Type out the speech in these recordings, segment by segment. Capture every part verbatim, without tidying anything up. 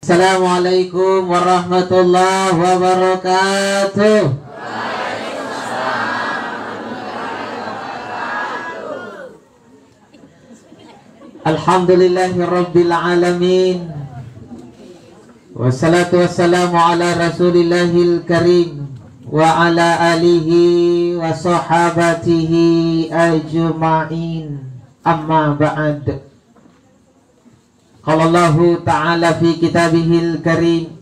Assalamualaikum warahmatullahi wabarakatuh. Alhamdulillahirabbil alamin. Wassalatu wassalamu ala Rasulillahil Karim wa ala alihi wa sahabatihi ajma'in. Amma ba'd. Qala Allahu ta'ala fi kitabihil karim.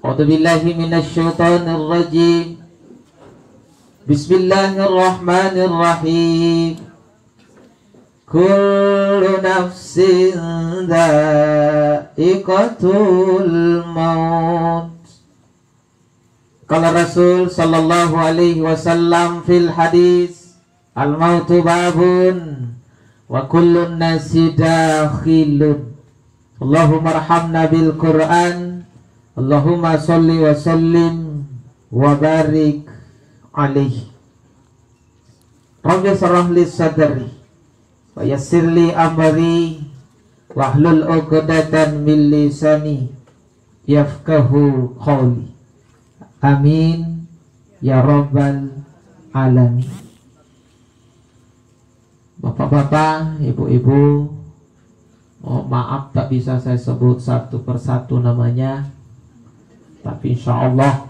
A'udzu billahi minasy syaithanir rajim. Bismillahirrahmanirrahim. Kullu nafsin dha'iqatul maut. Qala Rasul sallallahu alaihi wasallam fil hadis, "Al-mautu babun wa kullun nasi dakhilun." Allahumma arhamna bil Qur'an. Allahumma sholli wa sallim wa barik alaihi. Rabbi shrah li sadri wa yassir li amri wahlul 'uqdatan min lisani yafqahu qawli. Amin ya rabbal alamin. Bapak-bapak, ibu-ibu, oh, maaf tak bisa saya sebut satu persatu namanya, tapi insya Allah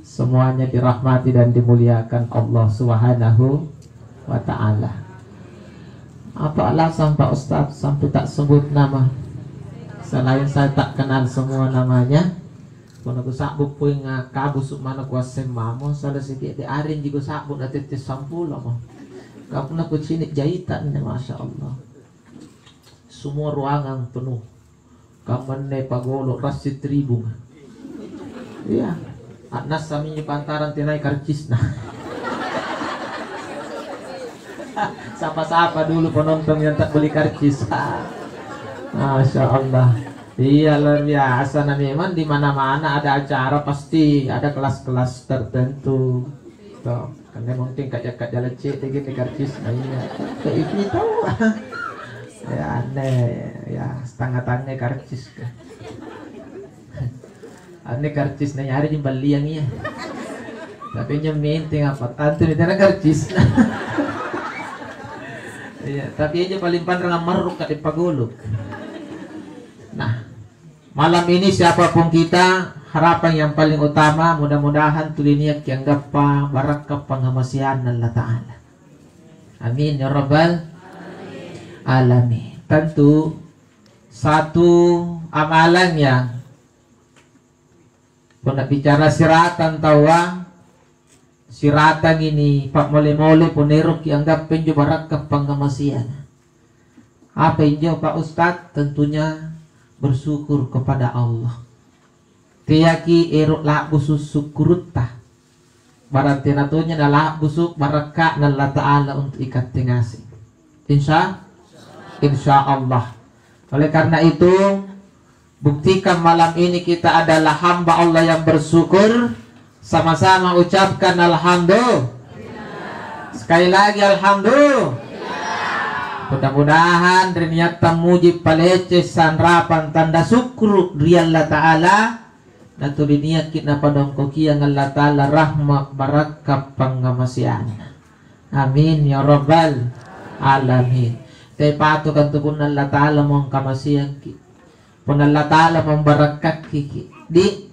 semuanya dirahmati dan dimuliakan Allah Subhanahu wa Ta'ala. Apa alasan Pak Ustadz sampai tak sebut nama? Selain saya tak kenal semua namanya, punna kusa'bu poeng kabusu' manna kuasseng mamo, sala sike'de' arenji kusa'bu na tette sampulomo. Ka punna kucini' jaita anne, Masya Allah. Semua ruangan penuh. Kammanne pagolo' rassi tribung. Iya. A'nassami pantarang tenai karcisna. Sapa-sapa dulu penonton yang tak beli karcis. Masya Allah. Iya, luar biasa. Nah, memang di mana-mana ada acara pasti ada kelas-kelas tertentu. Tuh, kan memang tingkat jakat jalan cek deh gini karcis. Nah, iya. Kayak itu tahu. Ya aneh, ya setengah tange karcis ke. Anne karcis na nyari jimballiang iya. Tapi injo menteng apa? Tantu ni tena karcis. Iya, tapi injo paling panrang ammarru kade pagolo'. Nah, malam ini siapapun kita, harapan yang paling utama mudah-mudahan tuli niakki anggappa barakka' pangngamaseanna Allah Ta'ala. Amin ya rabbal alamin. Tentu satu amalang yang punna bicara siratang taua, siratangi ni pa'mole-mole punna eroki anggappa injo barakka' pangngamaseanga. Apa injo, Pak Ustadz? Tentunya bersyukur kepada Allah. Teaki ero' la'busu' sukkurutta, barang tena tonja nala'busu' barakka'na Allata'ala untu' ikatte ngaseng. Insya, insya Allah. Oleh karena itu, buktikan malam ini kita adalah hamba Allah yang bersyukur. Sama-sama ucapkan alhamdulillah. Sekali lagi alhamdulillah. Mudah-mudahan ri niatta muji palece sanrapang tanda sukkuru' ri Allata'ala, natuli niakki napadongkokiang Allata'ala rahma' barakka' pangngamaseanna. Amin ya rabbal alamin. Te patukan tu punna Allata'ala mo angkamaseangki. Punna Allata'ala mambarakkakki, di',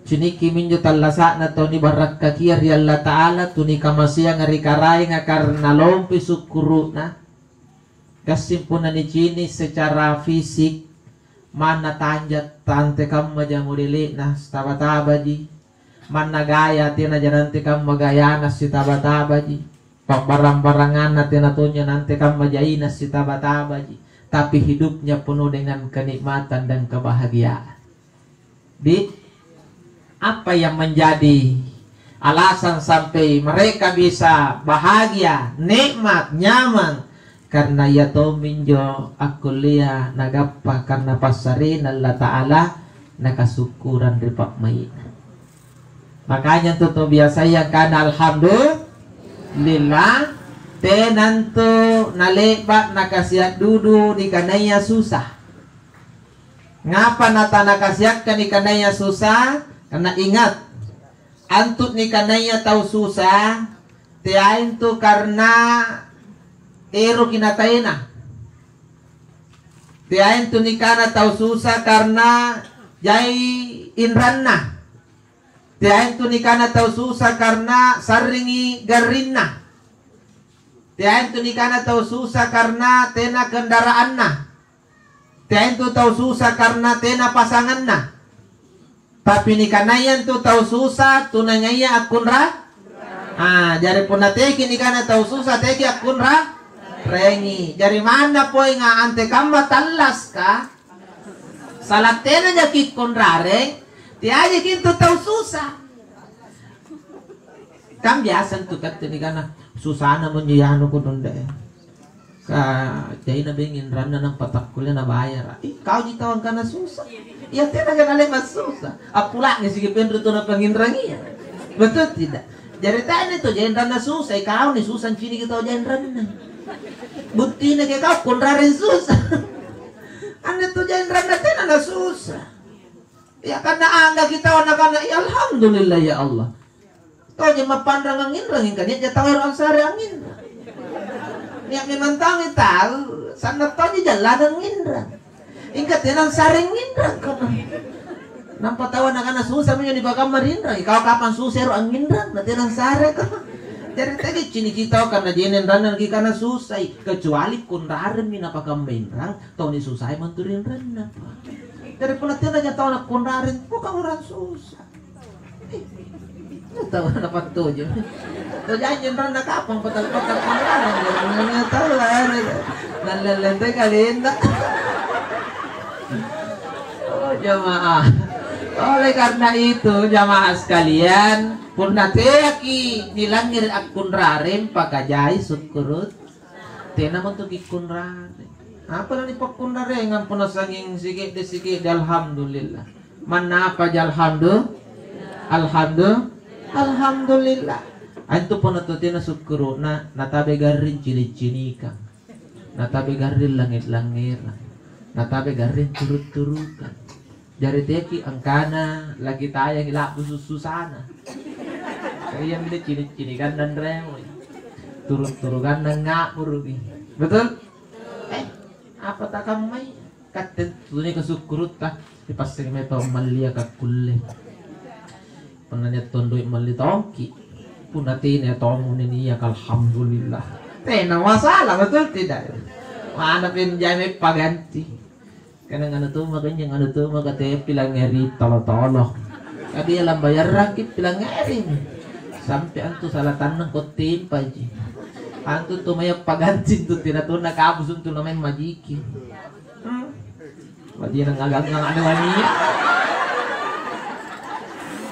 cinikki minjo tallasa'na tau nibarakkakia ri Allata'ala, tu nikamaseanga ri Karaenga karena lompi sukkuru'na. Gassing punna nicini' secara fisik, manna tanja' tantekammaja modele'na, sitaba-tabaji. Manna gaya tenaja nantekamma gayana, sitaba-tabaji. Pabbarang-baranganna tena tonja nantekamma jaina, sitaba-tabaji. Tapi hidupnya penuh dengan kenikmatan dan kebahagiaan. Di, apa yang menjadi alasan sampai mereka bisa bahagia, nikmat, nyaman? Karena ia tomminjo akkullea nagappa karena passarena Allata'ala, nakasukkurang ri pa'mai'na. Makanya antu tau biasaya kana alhamdulillah, tenantu nale'ba' nakasia' dudu nikanaya susah. Ngapa natanakasiakka nikanaya susa? Karena ingat, antu nikanaya tau susa, teaintu karena eroki nataena. Teaintu nikana tau susa karena jai inranna. Teaintu nikana tau susa karena sarringi garrinna. Teaintu nikana tau susa karena tena kendaraanna. Teaintu tau susa karena tena pasanganna. Tapi nikanaya antu tau susa, tunangaya akkunra-, ah, jari punna teki nikana tau susa, teki akkunra-, rengi. Jari manna poenga antekamma tallaska, sala tena jaki kunrareng, teajaki antu tau susa. Kan biasa antu katte nikana, "Susana monjo anu kodong de." Ka jaina beng inranna nampa takkulle nabayara. Ih, kauji tau angkana susa. Iya, tena kan ale massusa. Appula'ni siki penru tu napanginrangia. Betul tidak? Jari tena tu jai inranna susa, ikauni susa nciniki tau jai inranna. Buttina ke kau konrareng susa. Anne tu jai inranna tena na susa. Ya karena anggaki tau nakana, "Ya alhamdulillah ya Allah." Tojeng mappanrang anginrang, ingka nia'ja tau ero' ansare anginrang. Nia' memang tau tau, sanna' tojeng jallanang nginrang. Ingka tena ansare nginrang kono. Nampa tau nakana susa minjo nipakamma rinrang, ikau kapang susa ero' anginrang, na tena ansare ko. Jari tena ciniki tau karena jene ranna kikana susai, kecuali konraremmi napakamma inrang, tau nisusai mantu rinranna. Jari punna tenaja tau nakkonrareng, bukan orang susah. Tau napattojo. Tau janji ranna kapang patang-patang pangarang, jangan tau lah. Nallellente kalinda. Oh, jamaah. Oleh karena itu, jamaah sekalian, punna teaki nilangngere' akkunrareng, pakajai sukkuru'. Tena montu kikkunrareng. Apa nanipakkunrarengang punna sanging sike'de-sike'de, alhamdulillah. Manna apaja alhamdu-, alhamdu-, alhamdulillah. Antu punna tau tena sukkuru'na, natabe garring cini-cinikang. Natabe garring langnge-langngerang. Natabe garring turu'-turukang. Jari teaki angkana lagi tayangi la'busu' susana. Ka iami cini-cinikanna anremoi. Turu'-turukanna nga'buruki. Betul? Eh, apa takammai? Katte tunia kasukkurutta, dipassengi mae tau mallia kakkulle. Punna nia' tong doe' malli tongki. Punna tena tommo nia', alhamdulillah. Tena masalah, betul tidak? Mana pin jai mae paganti. Kadang anu tomaka, injo anu tomaka te pilangngeri tolo-tolo. Kadi lambayarrangki pilangngeri. Sampai antu sala tannang ko timpaji. Antu tu maya paganti tu tena tonna kabusu' tu namanya majiki. Hmm. Baji nangagang-ngagang anu mania.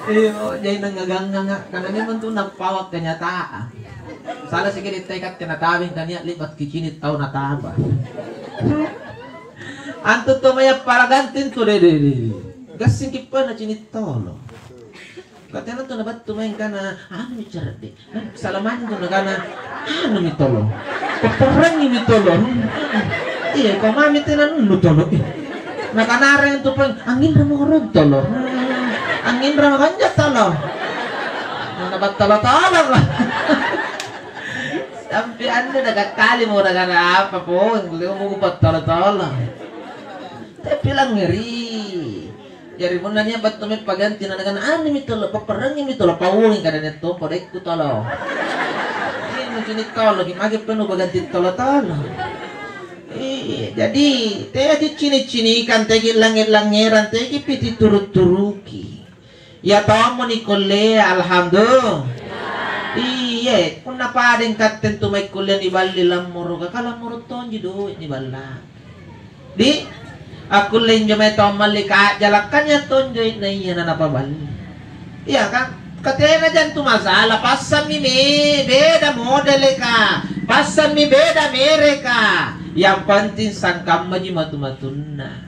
Iyo, jai nangagang-ngagang. Karena memang tu napawa kenyataan. Sala sikidi teka tena tawing kania' libat kicini tau nataba. Antu tomaya paraganti antu, de, de, de. Gassingki pole nacini' tolo. Katena tu nabattu mae angkana, "Anumi ceredde'." Salamanya tu nakana, "Anumi tolo. Papparangimi tolo." Iya, kau mami tena nunnu tolo. Ih. Nakanareng tu peng, "Anginra mako rong tolo. Anginra mako anja tolo." Nabattala-tala. Sampai anne nakakkali mo nakana apa pong, kulle mo kupattala-tala. Tapi langngeri. Jari punna nia' battu mae paganti na nakana, "Anumi tolo, papparangimi tolo, pauangi kada nia' tompo daikku tolo." Iya, nucini' tolo, ki mage penu paganti tolo-tolo. Iya, jadi teaki cini-cinikang, teaki langnge-langngerang, teaki piti turu'-turuki. Iya tommo nikkullea, alhamdulillah. Iye, punna padeng katte antu mae kulle niballi lammoroka, ka lammoro' tonji doe' niballa. Di, akkulle injo mae tau malli ka'jala', kan iya tonjo na iya nanapaballi. Iya kan? Ka tenaja antu masalah, passammi me-, beda modeleka, passammi beda mereka. Yang penting sangkammaji matu-matunna.